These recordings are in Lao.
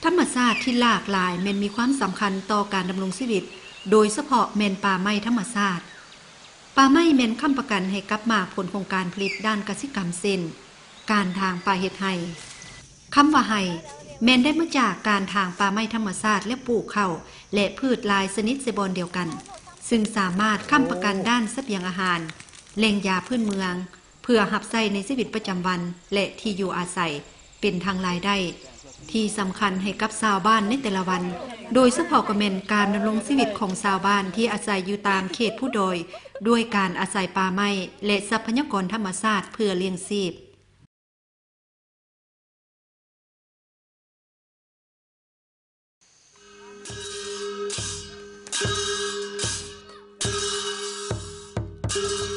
ທຳມະຊາດທີ່ຫຼາກຫຼາຍແມ່ນມີຄວາມສຳຄັນຕໍ່ການດຳລົງຊີວິດ, ໂດຍສະເພາະແມ່ນປ່າໄມ້ທຳມະຊາດ. ປ່າໄມ້ແມ່ນຄ້ຳປະກັນໃຫ້ກັບໝາກຜົນຂອງການຜະລິດດ້ານກະສິກຳ ເຊັ່ນ ການຖາງປ່າເຮັດໄຮ່. ຄຳວ່າໄຮ່ ແມ່ນໄດ້ມາຈາກການຖາງປ່າໄມ້ທຳມະຊາດ ແລະ ປູກເຂົ້າ ແລະ ພືດຫຼາຍຊະນິດໃສ່ບ່ອນດຽວກັນ, ຊຶ່ງສາມາດຄ້ຳປະກັນດ້ານສະບຽງອາຫານ, ແຫຼ່ງຢາພື້ນເມືອງ ເພື່ອຮັບໃຊ້ໃນຊີວິດປະຈຳວັນ ແລະ ທີ່ຢູ່ອາໄສ ເປັນທັງລາຍໄດ້ທີ່ສຳຄັນໃຫ້ກັບຊາວບ້ານໃນແຕ່ລະວັນ, ໂດຍສະເພາະກໍແມ່ນການດຳລົງຊີວິດຂອງຊາວບ້ານທີ່ອາໄສຢູ່ຕາມເຂດພູດອຍ ດ້ວຍການອາໄສປ່າໄມ້ ແລະ ຊັບພະຍາກອນທຳມະຊາດເພື່ອລ້ຽງຊີບ.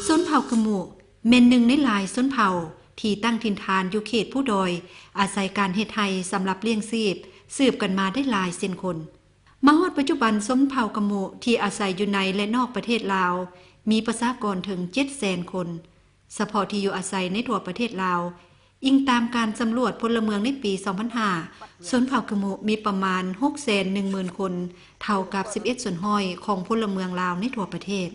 ຊົນເຜົ່າກຶມມຸ ແມ່ນໜຶ່ງໃນຫຼາຍຊົນເຜົ່າທີ່ຕັ້ງຖິ່ນຖານຢູ່ເຂດພູດອຍ, ອາໄສການເຮັດໄຮ່ສຳລັບລ້ຽງຊີບ ສືບກັນມາໄດ້ຫຼາຍເຊັ່ນຄົນ. ມາຮອດປັດຈຸບັນ, ຊົນເຜົ່າກຶມມຸທີ່ອາໄສຢູ່ໃນ ແລະ ນອກປະເທດລາວ ມີປະຊາກອນເຖິງເຈັດແສນຄົນ. ສະເພາະທີ່ຢູ່ອາໄສໃນທົ່ວປະເທດລາວ, ອີງຕາມການສຳຫຼວດພົນລະເມືອງໃນປີສອງພັນຫ້າ, ຊົນເຜົ່າກຶມມຸມີປະມານຫົກແສນໜຶ່ງໝື່ນຄົນ, ເທົ່າກັບສິບເອັດສ່ວນຮ້ອຍຂອງພົນລະເມືອງລາວໃນທົ່ວປະເທດ.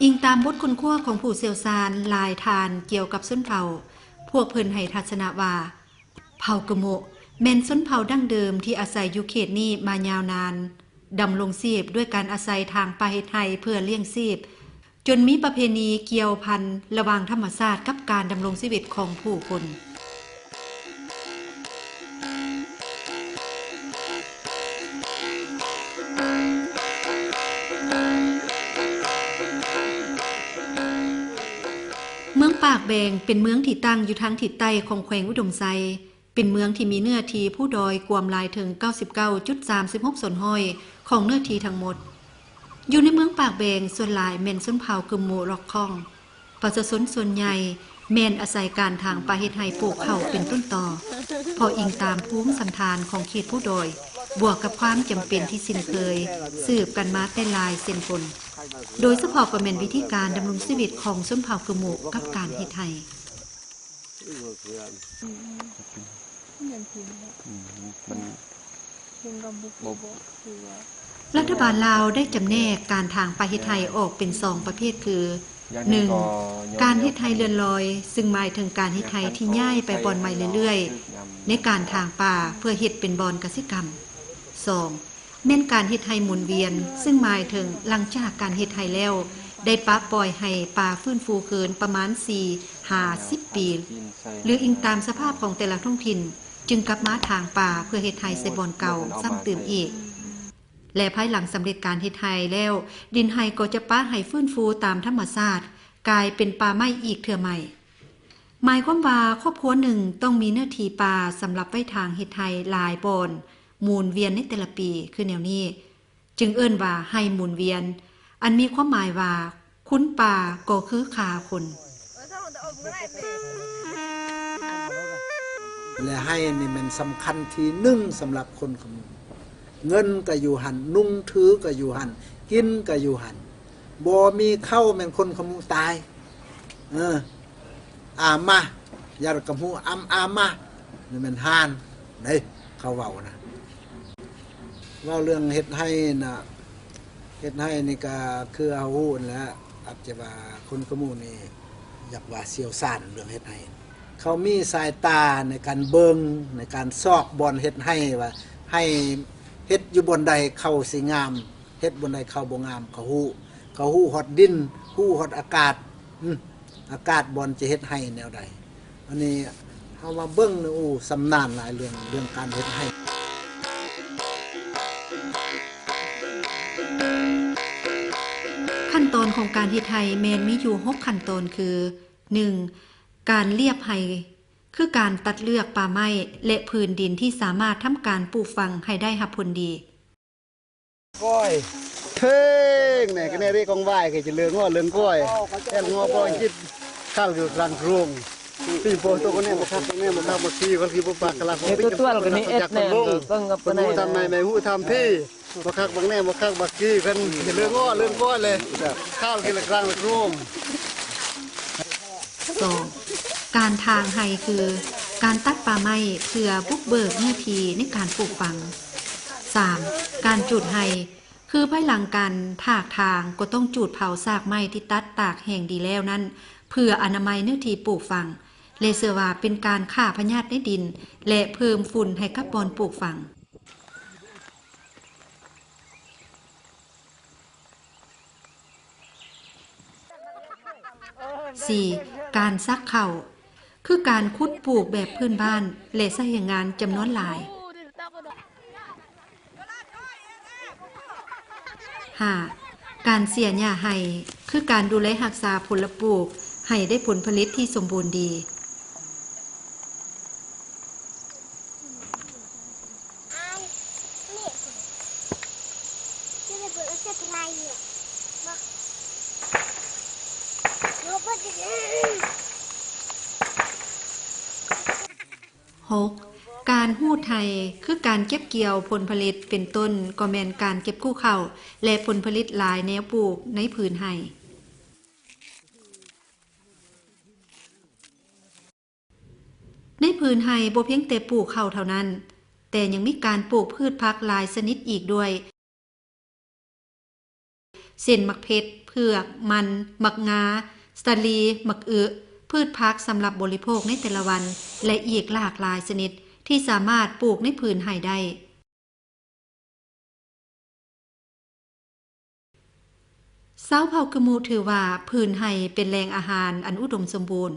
ອີງຕາມບົດຄົ້ນຄວ້າຂອງຜູ້ຊ່ຽວຊານຫຼາຍທ່ານກ່ຽວກັບຊົນເຜົ່າ, ພວກເພິ່ນໃຫ້ທັດສະນະວ່າ ເຜົ່າກຶມມຸ ແມ່ນຊົນເຜົ່າດັ້ງເດີມທີ່ອາໄສຢູ່ເຂດນີ້ມາຍາວນານ, ດຳລົງຊີບດ້ວຍການອາໄສຖາງປ່າເຮັດໄຮ່ເພື່ອລ້ຽງຊີບ, ຈົນມີປະເພນີກ່ຽວພັນລະຫວ່າງທຳມະຊາດກັບການດຳລົງຊີວິດຂອງຜູ້ຄົນ. ເມືອງປາກແບງ ເປັນເມືອງທີ່ຕັ້ງຢູ່ທາງທິດໃຕ້ຂອງແຂວງອຸດົມໄຊ. ເປັນເມືອງທີ່ມີເນື້ອທີ່ພູດອຍກວມຫຼາຍເຖິງເກົ້າສິບເກົ້າຈຸດສາມສິບຫົກສ່ວນຮ້ອຍຂອງເນື້ອທີ່ທັງໝົດ. ຢູ່ໃນເມືອງປາກແບງ ສ່ວນຫຼາຍແມ່ນຊົນເຜົ່າກຶມມຸ ລັອກຄອງ. ປະຊາຊົນສ່ວນໃຫຍ່ແມ່ນອາໄສການຖາງປ່າເຮັດໄຮ່ປູກເຂົ້າເປັນຕົ້ນຕໍ, ເພາະອີງຕາມພູມສັນຖານຂອງເຂດພູດອຍ ບວກກັບຄວາມຈຳເປັນທີ່ຊິນເຄີຍສືບກັນມາແຕ່ຫຼາຍເຊັ່ນຄົນ, ໂດຍສະເພາະກໍແມ່ນວິທີການດຳລົງຊີວິດຂອງຊົນເຜົ່າກຶມມຸກັບການເຮັດໄຮ່. ລັດຖະບານລາວໄດ້ຈຳແນກການຖາງປ່າເຮັດໄຮ່ອອກເປັນສອງປະເພດຄື ໜຶ່ງ ການເຮັດໄຮ່ເລື່ອນລອຍ, ຊຶ່ງໝາຍເຖິງການເຮັດໄຮ່ທີ່ຍ້າຍໄປບ່ອນໃໝ່ເລື້ອຍໆ ໃນການຖາງປ່າເພື່ອເຮັດເປັນບ່ອນກະສິກຳ. ສອງ ແມ່ນການເຮັດໄຮ່ໝູນວຽນ, ຊຶ່ງໝາຍເຖິງຫຼັງຈາກການເຮັດໄຮ່ແລ້ວ ໄດ້ປະປ່ອຍໃຫ້ປ່າຟື້ນຟູຄືນປະມານສີ່ຫາສິບປີ ຫຼື ອີງຕາມສະພາບຂອງແຕ່ລະທ້ອງຖິ່ນ, ຈຶ່ງກັບມາຖາງປ່າເພື່ອເຮັດໄຮ່ໃສ່ບ່ອນເກົ່າຊ້ຳຕື່ມອີກ ແລະ ພາຍຫຼັງສຳເລັດການເຮັດໄຮ່ແລ້ວ, ດິນໄຮ່ກໍຈະປະໃຫ້ຟື້ນຟູຕາມທຳມະຊາດ, ກາຍເປັນປ່າໄມ້ອີກເທື່ອໃໝ່. ໝາຍຄວາມວ່າຄອບຄົວໜຶ່ງຕ້ອງມີເນື້ອທີ່ປ່າສຳລັບໄວ້ຖາງເຮັດໄຮ່ຫຼາຍບ່ອນ ໝູນວຽນໃນແຕ່ລະປີ ຄືແນວນີ້ ຈຶ່ງເອີ້ນວ່າໄຮ່ໝູນວຽນ, ອັນມີຄວາມໝາຍວ່າ ຄຸນປ່າກໍຄືຂ້າຄົນ. ແລະ ໄຮ່ນີ້ແມ່ນສຳຄັນທີໜຶ່ງສຳລັບຄົນຂະມຸ. ເງິນກໍຢູ່ຫັ້ນ, ນຸ່ງຖືກໍຢູ່ຫັ້ນ, ກິນກໍຢູ່ຫັ້ນ. ບໍ່ມີເຂົ້າແມ່ນຄົນຂະມຸຕາຍ. ເອີ ອາມາ ຢາກະໝູອຳອາມາ ນີ້ແມ່ນຫ່ານເດ້ ເຂົາເວົ້ານະ. ເວົ້າເລື່ອງເຮັດໄຮ່ນະ, ເຮັດໄຮ່ນີ້ກະຄືເຮົາຮູ້ຫັ້ນແຫຼະ, ອາດຈະວ່າຄົນຂະມຸນີ້ຢາກວ່າຊ່ຽວຊານເລື່ອງເຮັດໄຮ່. ເຂົາມີສາຍຕາໃນການເບິ່ງ, ໃນການຊອກບ່ອນເຮັດໄຮ່ວ່າ ໄຮ່ເຮັດຢູ່ບ່ອນໃດເຂົ້າຊິງາມ. ເຮັດບ່ອນໃດເຂົ້າບໍ່ງາມ ເຂົາຮູ້, ເຂົາຮູ້ຮອດດິນ, ຮູ້ຮອດອາກາດ, ອາ ອາກາດບ່ອນຈະເຮັດໄຮ່ແນວໃດ. ອັນນີ້ເຮົາມາເບິ່ງນະ, ໂອ້ ຊຳນານຫຼາຍເລື່ອງ, ເລື່ອງການເຮັດໄຮ່. ຂັ້ນຕອນຂອງການເຮັດໄຮ່ແມ່ນມີຢູ່ຫົກຂັ້ນຕອນ ຄື ໜຶ່ງ ການລຽບໄຮ່ ຄືການຕັດເລືອກປ່າໄມ້ ແລະ ພື້ນດິນທີ່ສາມາດທຳການປູກຝັງໃຫ້ໄດ້ຮັບຜົນດີ. ກ້ອຍ ເພງແນ່ກະແນ່ເດ້ ກອງວາຍ ກະຈະເລີງງໍເລີງກ້ອຍ ແອນງໍບໍ່ຈິດ ຄັນຄືກາງໂຄງ ປີໂປໂຕກະແນ່ບໍ່ຄັກ ກະແນ່ບໍ່ຄັກ ບໍ່ຄີ ຄັນຄືບໍ່ປາກກະລາ ເຮັດຕົວລະກະນີ້ ເອັດແນ່ ເບິ່ງກັບປະໄນ ຮູ້ທຳໃນ ແມ່ຮູ້ທຳພີ ບໍ່ຄັກບັກແນ່ບໍ່ຄັກບັກກີ່ ຄັນຈະເລີງງໍເລີງກ້ອຍເລີຍ ຄາວກິນລະກາງໂຄງ. ສອງ ການຖາງໄຮ່ຄື ການຕັດປ່າໄມ້ເພື່ອບຸກເບີກເນື້ອທີ່ໃນການປູກຝັງ. ສາມ. ການຈູດໄຮ່ ຄືພາຍຫຼັງການຖາກຖາງ ກໍຕ້ອງຈູດເຜົາຊາກໄມ້ທີ່ຕັດຕາກແຫ້ງດີແລ້ວນັ້ນ ເພື່ອອະນາໄມເນື້ອທີ່ປູກຝັງ ແລະ ເຊື່ອວ່າເປັນການຂ້າພະຍາດໃນດິນ ແລະ ເພີ່ມຝຸ່ນໃຫ້ກັບບ່ອນປູກຝັງ. ສີ່. ການສັກເຂົ້າ ຄືການຂຸດປູກແບບພື້ນບ້ານ ແລະ ໃຊ້ແຮງງານຈຳນວນຫຼາຍ. ຫ້າ. ການເສຍຫຍ້າໄຮ່ ຄືການດູແລຮັກສາຜົນລະປູກໃຫ້ໄດ້ຜົນຜະລິດທີ່ສົມບູນດີ. ຫົກ. ການຮູດໄຮ່ ຄືການເກັບກ່ຽວຜົນຜະລິດ ເປັນຕົ້ນກໍແມ່ນການເກັບກູ້ເຂົ້າ ແລະ ຜົນຜະລິດຫຼາຍແນວປູກໃນຜືນໄຮ່. ໃນຜືນໄຮ່ບໍ່ພຽງແຕ່ປູກເຂົ້າເທົ່ານັ້ນ, ແຕ່ຍັງມີການປູກພືດຜັກຫຼາຍຊະນິດອີກດ້ວຍ ເຊັ່ນ ໝາກເຜັດ, ເຜືອກ, ມັນ, ໝາກງາ, ສາລີ, ໝາກອຶ, ພືດຜັກສຳລັບບໍລິໂພກໃນແຕ່ລະວັນ ແລະ ອີກຫຼາກຫຼາຍຊະນິດທີ່ສາມາດປູກໃນຜືນໄຮ່ໄດ້. ຊາວເຜົ່າກຶມມຸຖືວ່າຜືນໄຮ່ເປັນແຫຼ່ງອາຫານອັນອຸດົມສົມບູນ,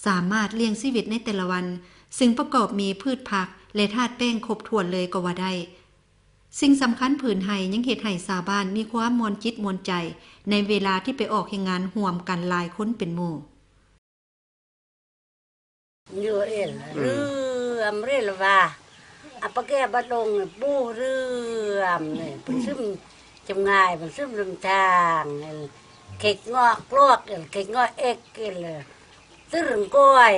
ສາມາດລ້ຽງຊີວິດໃນແຕ່ລະວັນ, ຊຶ່ງປະກອບມີພືດຜັກ ແລະ ທາດແປ້ງຄົບຖ້ວນເລີຍກໍວ່າໄດ້. ສິ່ງສຳຄັນ, ຜືນໄຮ່ຍັງເຮັດໃຫ້ຊາວບ້ານມີຄວາມມ່ວນຈິດມ່ວນໃຈ ໃນເວລາທີ່ໄປອອກແຮງງານຮ່ວມກັນຫຼາຍຄົນເປັນໝູ່. ເຮືອເອລ ອືມ ເຮືອມເຣລະວາ ອາປະແກບາດລົງ ປູເຮືອມນີ້ ປະຊຸມຈຳງາຍ ປະຊຸມລຳທາງ ເຄັກເງາະກລອກ ເຄັກເງາະເອັກ ຕື່ນກ້ອຍ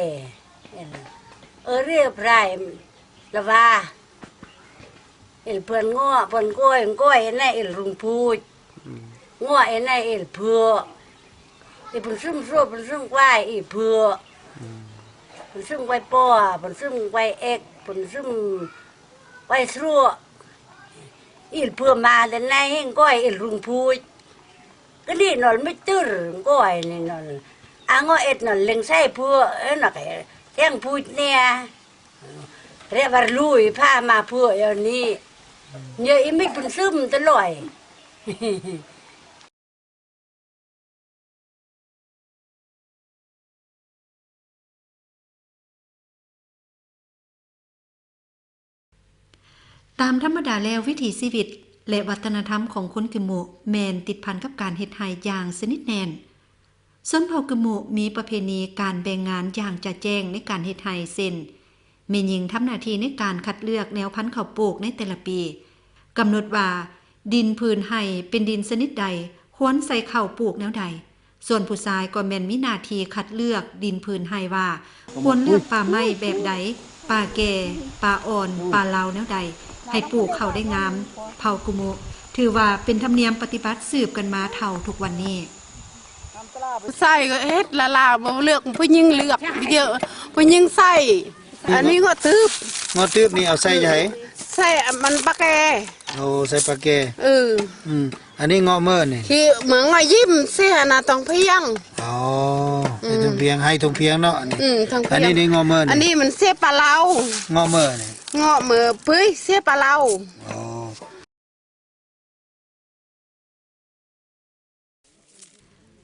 ເອີເຣພຣາຍລະວາ. ເອລເພື່ອນເງາະ ເພື່ອນກ້ອຍ ກ້ອຍອັນນັ້ນເອລລຸງພູດ ອືມ ເງາະອັນນັ້ນເອລເຜືອກ ເອລເພິ່ນຊຶມຊົ່ວ ເພິ່ນຊຶມກວາຍ ເອເຜືອກ ອືມ ເພິ່ນຊຶມກວາຍປໍ ເພິ່ນຊຶມກວາຍເອັກ ເພິ່ນຊຶມກວາຍຊົ່ວ ເອລເຜືອກມາແຕ່ໃນແຫ່ງກ້ອຍ ເອລລຸງພູດ ກະນີ້ນອນໄມ່ຕື່ນກ້ອຍນີ້ນອນ ອາເງາະເອັດນອນເລັງໃສ່ເຜືອກ ເອີນະ ແທງພູດແນ່. ເຣວາລຸຍພາມາເພື່ອເອົານີ້ ເຍອະອີມິດເພິ່ນຊຶມຕະຫຼອຍ. ຕາມທຳມະດາແລ້ວ, ວິຖີຊີວິດ ແລະ ວັດທະນະທຳຂອງຄົນກຶມມຸແມ່ນຕິດພັນກັບການເຮັດໄຮ່ຢ່າງສະໜິດແໜ້ນ. ຊົນເຜົ່າກຶມມຸມີປະເພນີການແບ່ງງານຢ່າງຈະແຈ້ງໃນການເຮັດໄຮ່ ເຊັ່ນ ແມ່ຍິງທຳໜ້າທີ່ໃນການຄັດເລືອກແນວພັນເຂົ້າປູກໃນແຕ່ລະປີ, ກຳນົດວ່າດິນຜືນໄຮ່ເປັນດິນຊະນິດໃດ, ຄວນໃສ່ເຂົ້າປູກແນວໃດ. ສ່ວນຜູ້ຊາຍກໍແມ່ນມີໜ້າທີ່ຄັດເລືອກດິນຜືນໄຮ່ວ່າຄວນເລືອກປ່າໄມ້ແບບໃດ, ປ່າແກ່, ປ່າອ່ອນ, ປ່າເລົາແນວໃດ ໃຫ້ປູກເຂົ້າໄດ້ງາມ. ເຜົ່າກຶມມຸຖືວ່າເປັນທຳນຽມປະຕິບັດສືບກັນມາເທົ່າທຸກວັນນີ້. ຜູ້ຊາຍກໍເຮັດລະລາ ບໍ່ເລືອກ ຜູ້ຍິງເລືອກເຍອະ ຜູ້ຍິງໃສ່. ອັນນີ້ເງາະຕຶບ ເງາະຕຶບນີ້ເອົາໃສ່ໃສ? ໃສ່ມັນປາແກ່. ໂອ້ ໃສ່ປາແກ່. ເອີ ອືມ ອັນນີ້ເງາະເມີນີ້ ທີ່ເມືອງເງາະຍິ້ມ ເສຍນະ ຕ້ອງພຽງ. ອໍ ອືມ ໃຫ້ຕ້ອງພຽງ ໃຫ້ຕ້ອງພຽງເນາະ ອັນນີ້. ອືມ ຕ້ອງພຽງ. ອັນນີ້ເງາະເມີນີ້ ອັນນີ້ມັນເສຍປາເລົາ ເງາະເມີນີ້ ເງາະເມີປຶ້ຍ ເສຍປາເລົາ. ອໍ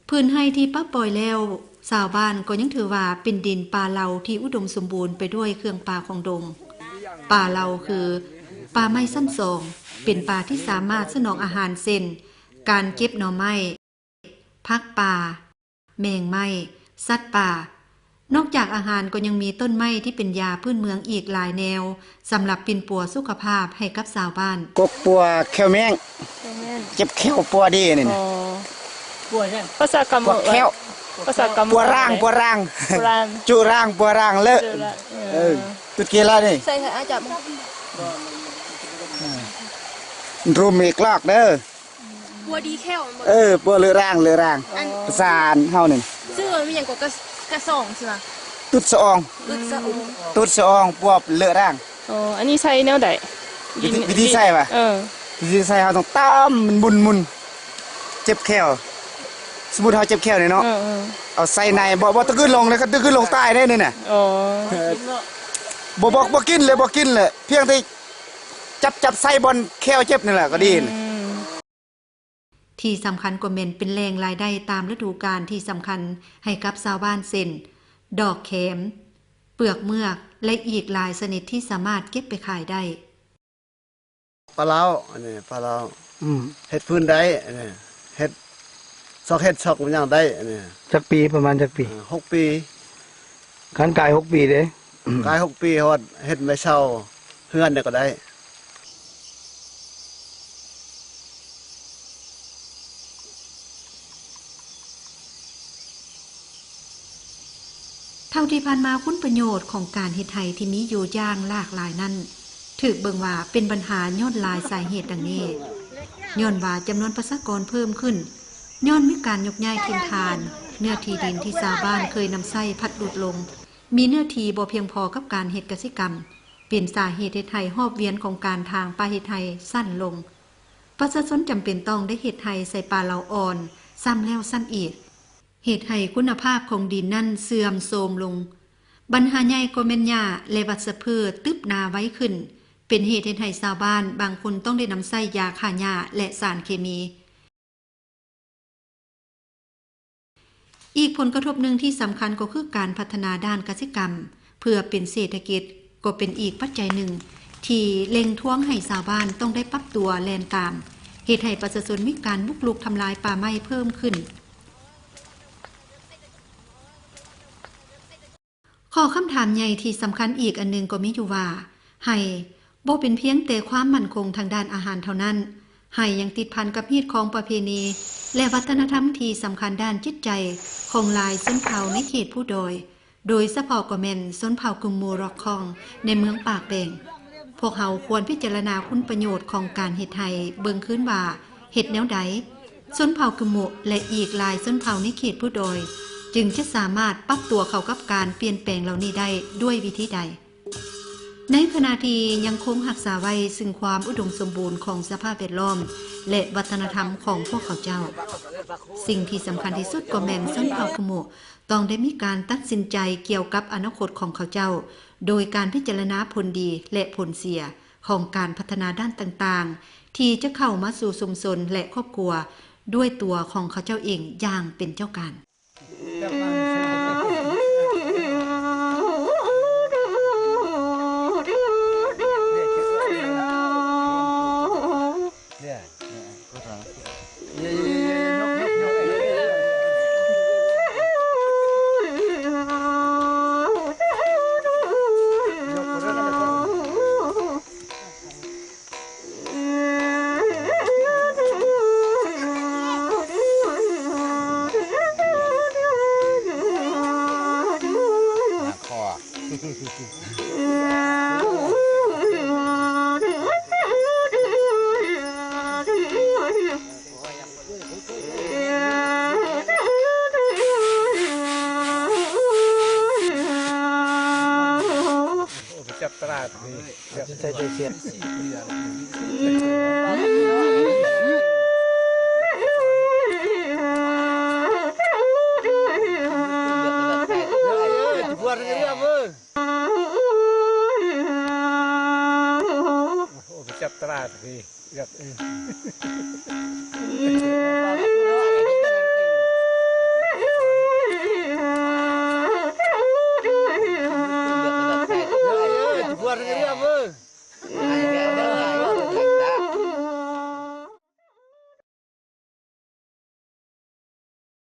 ພື້ນໄຮ່ທີ່ປະປ່ອຍແລ້ວ, ຊາວບ້ານກໍຍັງຖືວ່າເປັນດິນປ່າເລົາທີ່ອຸດົມສົມບູນໄປດ້ວຍເຄື່ອງປ່າຂອງດົງ. ປ່າເລົາຄືປ່າໄມ້ຊັ້ນສອງ, ເປັນປ່າທີ່ສາມາດສະໜອງອາຫານເຊັ່ນ ການເກັບໜໍ່ໄມ້, ຜັກປ່າ, ແມງໄມ້, ສັດປ່າ. ນອກຈາກອາຫານກໍຍັງມີຕົ້ນໄມ້ທີ່ເປັນຢາພື້ນເມືອງອີກຫຼາຍແນວ ສຳລັບປິ່ນປົວສຸຂະພາບໃຫ້ກັບຊາວບ້ານ. ກົກປົວແຂ້ວແມງ ແຂ້ວແມງ ເຈັບແຂ້ວປົວດີນີ້ນະ. ອໍ ປົວຫຍັງ? ພາສາກຳ ປົວແຂ້ວ ພາສາກຳ ປົວຣາງ ປົວຣາງ ປຸດກີລານີ້ ໃສ່ອາຈັບ ລຸມອີກລອກເດີ. ປົວດີແຂ້ວ ເອີ ປົວເລີຣາງ ເລີຣາງ ອັນ ພາສາເຮົານີ້ ຊື່ວ່າມີຫຍັງກໍ ກະ ກະສອງ ຊິວ່າ ຕຸດສະອອງ ຕຸດສະອອງ ຕຸດສະອອງ ປວບເລາະຣາງ. ອໍ ອັນນີ້ໃສ່ແນວໃດ? ວິທີ ວິທີໃສ່ຫວາ? ເອີ ວິທີໃສ່ ເຮົາຕ້ອງຕຳມັນໝຸ່ນໆ ເຈັບແຂ້ວ. ສົມມຸດເຮົາເຈັບແຂ້ວນີ້ເນາະ ເອີໆ ເອົາໃສ່ໃນ ບໍ່ ບໍ່ຕະກຶດລົງເລີຍ ຄັນຕະກຶດລົງຕາຍເດ້ນີ້ນະ. ອໍ ບໍ່ ບໍ່ ບໍ່ກິນເລີຍ ບໍ່ກິນເລີຍ ພຽງແຕ່ຈັບ ຈັບໃສ່ບ່ອນແຂ້ວເຈັບນີ້ແຫຼະກໍດີ. ອືມ ທີ່ສຳຄັນກໍແມ່ນເປັນແຫຼ່ງລາຍໄດ້ຕາມລະດູການທີ່ສຳຄັນໃຫ້ກັບຊາວບ້ານ ເຊັ່ນ ດອກແຂມ, ເປືອກເມືອກ ແລະ ອີກຫຼາຍຊະນິດທີ່ສາມາດເກັບໄປຂາຍໄດ້. ປາເລົ້າ ອັນນີ້ປາເລົ້າ ອືມ ເຮັດຟືນໄດ້ ອັນນີ້ເຮັດ ຊອກເຫັດຊອກຫຍັງໄດ້ ອັນນີ້. ຈັກປີ? ປະມານຈັກປີ? ເອີ ຫົກປີ. ຄັນກາຍຫົກປີເດ້? ກາຍຫົກປີ ຮອດເຮັດໄມ້ເຊົາເຮືອນນີ້ກໍໄດ້. ເທົ່າທີ່ຜ່ານມາ ຄຸນປະໂຫຍດຂອງການເຮັດໄຮ່ທີ່ມີຢູ່ຢ່າງຫຼາກຫຼາຍນັ້ນ ຖືກເບິ່ງວ່າເປັນບັນຫາຍ້ອນຫຼາຍສາເຫດດັ່ງນີ້. ຍ້ອນວ່າຈຳນວນປະຊາກອນເພີ່ມຂຶ້ນ, ຍ້ອນມີການຍົກຍ້າຍຖິ່ນຖານ, ເນື້ອທີ່ດິນທີ່ຊາວບ້ານເຄີຍນຳໃຊ້ພັດຫຼຸດລົງ, ມີເນື້ອທີ່ບໍ່ພຽງພໍກັບການເຮັດກະສິກຳ, ເປັນສາເຫດເຮັດໃຫ້ຮອບວຽນຂອງການຖາງປ່າເຮັດໄຮ່ສັ້ນລົງ. ປະຊາຊົນຈຳເປັນຕ້ອງໄດ້ເຮັດໄຮ່ໃສ່ປາເລົ້າອ່ອນຊ້ຳແລ້ວຊ້ຳອີກ, ເຮັດໃຫ້ຄຸນນະພາບຂອງດິນນັ້ນເສື່ອມໂຊມລົງ. ບັນຫາໃຫຍ່ກໍແມ່ນຫຍ້າ ແລະ ວັດຊະພືດຕຶບນາໄວຂຶ້ນ, ເປັນເຫດເຮັດໃຫ້ຊາວບ້ານບາງຄົນຕ້ອງໄດ້ນຳໃຊ້ຢາຂ້າຫຍ້າ ແລະ ສານເຄມີ. ອີກຜົນກະທົບໜຶ່ງທີ່ສຳຄັນກໍຄືການພັດທະນາດ້ານກະສິກຳເພື່ອເປັນເສດຖະກິດ ກໍເປັນອີກປັດໄຈໜຶ່ງທີ່ເລັ່ງທວງໃຫ້ຊາວບ້ານຕ້ອງໄດ້ປັບຕົວແລ່ນຕາມ, ເຮັດໃຫ້ປະຊາຊົນມີການບຸກລຸກທຳລາຍປ່າໄມ້ເພີ່ມຂຶ້ນ. ຂໍ້ຄຳຖາມໃຫຍ່ທີ່ສຳຄັນອີກອັນໜຶ່ງກໍມີຢູ່ວ່າ ໄຮ່ບໍ່ເປັນພຽງແຕ່ຄວາມໝັ້ນຄົງທາງດ້ານອາຫານເທົ່ານັ້ນ, ໄຮ່ຍັງຕິດພັນກັບຮີດຄອງປະເພນີ ແລະ ວັດທະນະທຳທີ່ສຳຄັນດ້ານຈິດໃຈຂອງຫຼາຍຊົນເຜົ່າໃນເຂດພູດອຍ, ໂດຍສະເພາະກໍແມ່ນຊົນເຜົ່າກຶມມູຣອກຄອງໃນເມືອງປາກແບງ. ພວກເຮົາຄວນພິຈາລະນາຄຸນປະໂຫຍດຂອງການເຮັດໄຮ່ເບິ່ງຄືນວ່າ ເຮັດແນວໃດ ຊົນເຜົ່າກຶມມຸ ແລະ ອີກຫຼາຍຊົນເຜົ່າໃນເຂດພູດອຍ ຈຶ່ງຈະສາມາດປັບຕົວເຂົ້າກັບການປ່ຽນແປງເຫຼົ່ານີ້ໄດ້ດ້ວຍວິທີໃດ? ໃນຂະນະທີ່ຍັງຄົງຮັກສາໄວ້ຊຶ່ງຄວາມອຸດົມສົມບູນຂອງສະພາບແວດລ້ອມ ແລະ ວັດທະນະທຳຂອງພວກເຂົາເຈົ້າ, ສິ່ງທີ່ສຳຄັນທີ່ສຸດກໍແມ່ນຊົນເຜົ່າກຶມມຸ ຕ້ອງໄດ້ມີການຕັດສິນໃຈກ່ຽວກັບອະນາຄົດຂອງເຂົາເຈົ້າ ໂດຍການພິຈາລະນາຜົນດີ ແລະ ຜົນເສຍຂອງການພັດທະນາດ້ານຕ່າງໆ ທີ່ຈະເຂົ້າມາສູ່ຊຸມຊົນ ແລະ ຄອບຄົວດ້ວຍຕົວຂອງເຂົາເຈົ້າເອງຢ່າງເປັນເຈົ້າການ. ໄປຈັບຕະຫຼາດນີ້ ໃສ່ໃຈສຽດ ໂອ້ ໄປຈັບຕະຫຼາດນີ້. ເອີ